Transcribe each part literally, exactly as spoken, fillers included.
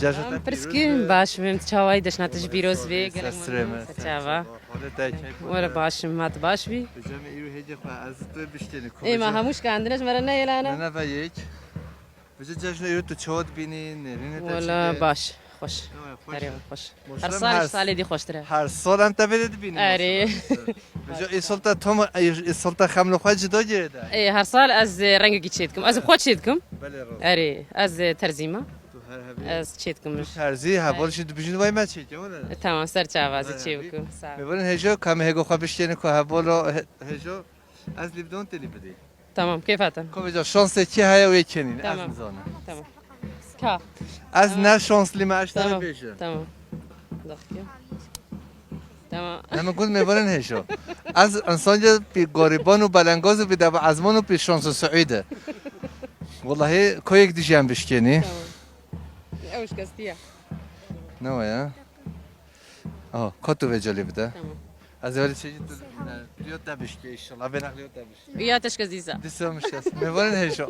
Cejna te pîroz be. Pirskin baş bim, çawayî deşna te ji pîroz bê, gelek memnun. Ser çava. Were baş im, ma tu baş bî? Ê, ma hemû şikandine ji me re neyêlane. Ne, ne ve yek. Vêca cejna îro tu çawa dibînî, nêrîne te çi? Wala baş, xweş. Erê, xweş. Her sal ji salê dî xweştir e. Her sal em te vê de dibînî. Erê. Vêca îsal te tam, îsal te xemlo xwe cida girêde. Ê, her sal ez, e, rengekî çêdikim. Ez bi xwe çêdikim. Belê rast. Erê, ez, e, terzî me. Tu her hebî. Ez çêdikim. Tu terzî, heval jî dibijin vay me çêke, wala? E, tamam, ser çava, ez çê bikim. Sağ ol. Mêvanên hêjo, ka me hêgo xwe bişkêne ku hevalo he-, hêjo, ez lîvdon te lî bidî. Tamam, kêfa te. Ku vêca şansê kê heye wê kenîn, ez nizanim. Tamam. Ka. Ez ne şanslî me, ez te bêjim. Tamam. Daxike. Tamam. Em got mêvanên hêjo. Ez însancê pî gorîban û belengaz û pî deva ezman û pî şans û siûdî. Wellahî koyek dijî em bişkênî. Tamam. Ew şikestî ye. Ne wa ya? Aha, ka tu vê celî bide. Tamam. Ez ê welî çêjî tu, ne, riyo te bişkê, inşallah. Vê nexliyo te bişkê. Ya teşkez dîsa. Dîsa mişkes. Mêvanên hêjo.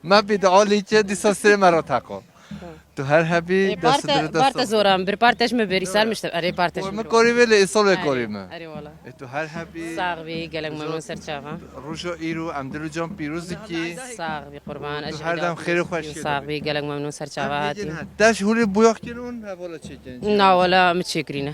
Me bî de alî ke dîsa sirê me re teqo. Tamam. Tu her hebî, e, dest parte, diri dest parte zor. Zoran, bir parte ji me berî ser mişte. Erê, parte ji me. Korî vê lê, îsal vê korî me. Erê, wala. E, tu her hebî. Sax bî, gelek memnun ser çava. Roja îro, em dil û can pîroz dikî. Sax bî, qurban. Tu her dem xêr û xweş. Sax bî, gelek memnun ser çava hatî. Te ji hûrê boyax kirin û hevala çêkirin? Na, wala, min çêkirîne.